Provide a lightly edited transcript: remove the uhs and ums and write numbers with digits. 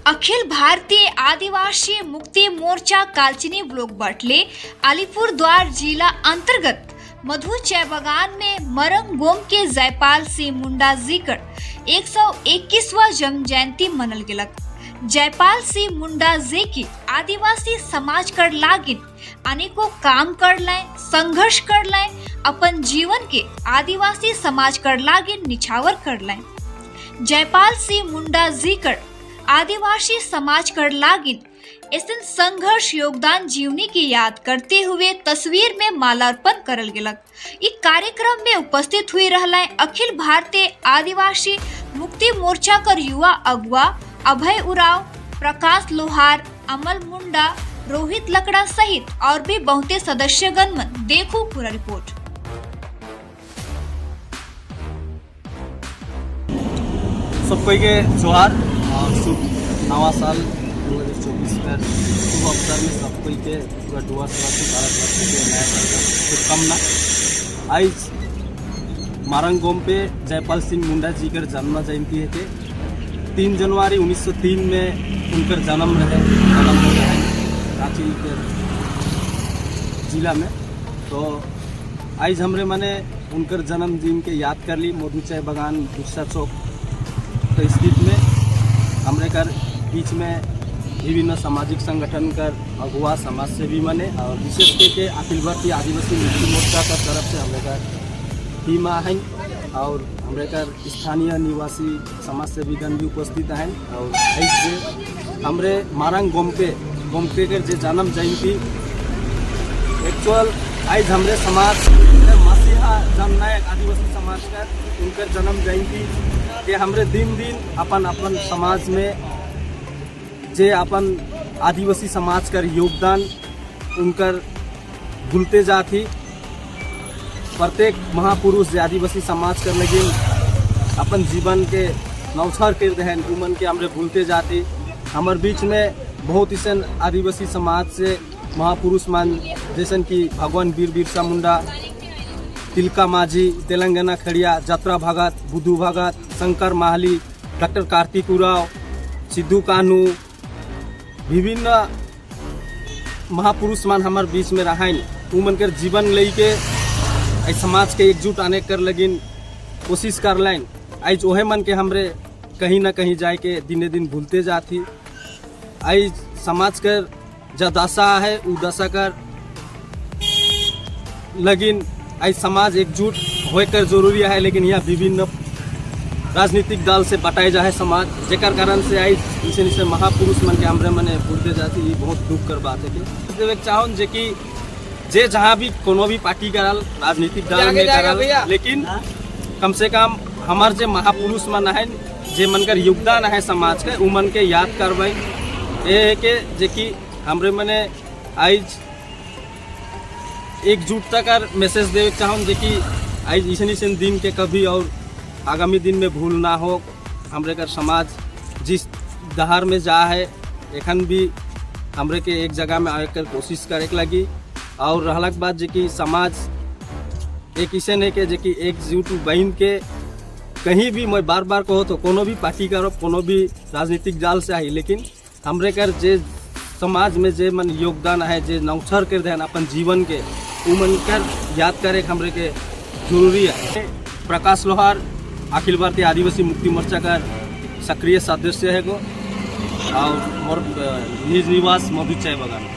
अखिल भारतीय आदिवासी मुक्ति मोर्चा कालचिनी ब्लॉक बटले अलीपुर द्वार जिला अंतर्गत मधु चाय बागान में मरंग गोम के जयपाल सिंह मुंडा जीकर 121वां जन्म जयंती मनल गेलक। जयपाल सिंह मुंडा जी की आदिवासी समाज कर लागिन अनेकों काम कर लाए, संघर्ष कर लाए, अपन जीवन के आदिवासी समाज कर लागिन निछावर कर लाए। जयपाल सिंह मुंडा जी कर आदिवासी समाज कर लागिन ऐसन संघर्ष योगदान जीवनी की याद करते हुए तस्वीर में मालार्पण करल गेलक। इ कार्यक्रम में उपस्थित हुई रहलाय अखिल भारतीय आदिवासी मुक्ति मोर्चा कर युवा अगुआ अभय उराव, प्रकाश लोहार, अमल मुंडा, रोहित लकड़ा सहित और भी बहुते सदस्यगण मन। देखो पूरा रिपोर्ट। सब कोई के जोहार और शुभ नवा साल 2024 का शुभ अवसर में सब कोई के पूरा डुआर्सवासी, भारतवासी के नया साल का शुभकामना। आज मारंग गोम पे जयपाल सिंह मुंडा जी का जन्म जयंती है के 3 जनवरी 1903 में उनकर जन्म हो रहे रांची के जिला में। तो आज हमरे माने उनकर जन्मदिन के याद कर ली मधु चाय बागान बिरसा चौक तो स्थित में हमरे कर बीच में विभिन्न सामाजिक संगठन कर अगुआ, समाज सेवी मने और विशेष करके अखिल भारतीय आदिवासी मुक्ति मोर्चा का तरफ से हमरे कर टीम हैं और हमरे कर स्थानीय निवासी समाज सेवीगण भी उपस्थित हैं। और ऐसे हमरे मारंग गोमके गोमके के जे जन्म जयंती एक्चुअल आज हमरे समाज मसीहा जननायक आदिवासी समाज का उनकर जन्म जयंती के हमरे दिन दिन अपन अपन समाज में जे अपन आदिवासी समाज कर योगदान उनकर भूलते जाती। प्रत्येक महापुरुष जे आदिवासी समाज कर लगिन अपन जीवन के नौछर कर दहन उमन के हमरे भूलते जाती। हमार बीच में बहुत ऐसा आदिवासी समाज से महापुरुष मान जैसन कि भगवान वीर बिरसा मुंडा, तिलका माझी, तेलंगाना खड़िया, जत्रा भगत, बुद्धू भगत, शंकर माहली, डॉक्टर कार्तिक उराव, सिद्धू कानू, विभिन्न महापुरुष मान हमार बीच में रहाइन। उमन के जीवन लेके आई समाज के एकजुट आने कर लगिन कोशिश कर लाइन। आज ओहे मन के हमरे कहीं ना कहीं जाए के दिने दिन भूलते जाती। आई समाज कर जो दशा है उ दशा कर लगिन आई समाज एकजुट होकर जरूरी है, लेकिन यहाँ विभिन्न राजनीतिक दल से बटाए जाए समाज, जेकर कारण से आई इसे इसे महापुरुष मन के हमरे मने भूलते जाती। ये बहुत दुख कर बात है कि देवे चाहन जे कि जे जहाँ भी कोनो भी पार्टी करल, राजनीतिक दल में करल, लेकिन कम से कम हमार जे महापुरुष मन है, जे मन कर योगदान है समाज के, उ मन के याद करबै। ये है के जे कि हमरे मने आज एकजुटता कर मैसेज देवे चाहूँ जे कि आज ऐसन ऐसन दिन के कभी और आगामी दिन में भूल ना हो। हमरे कर समाज जिस दहार में जा है एखन भी हमरे के एक जगह में आवे कर कोशिश करे के लगी। और रहलक बात जे कि समाज एक ऐसे है के जे कि एकजुट बन के कहीं भी, मैं बार बार कहो तो कोनो भी पार्टी करो, कोनो भी राजनीतिक दल से आई, लेकिन हमरे कर जे समाज में जे मन योगदान है, जे नौछर कर देन अपन जीवन के, उ मन कर याद करे हमरे के जरूरी है। प्रकाश लोहार, अखिल भारतीय आदिवासी मुक्ति मोर्चा का सक्रिय सदस्य है को और मोर निज निवास मधु चाय बागान।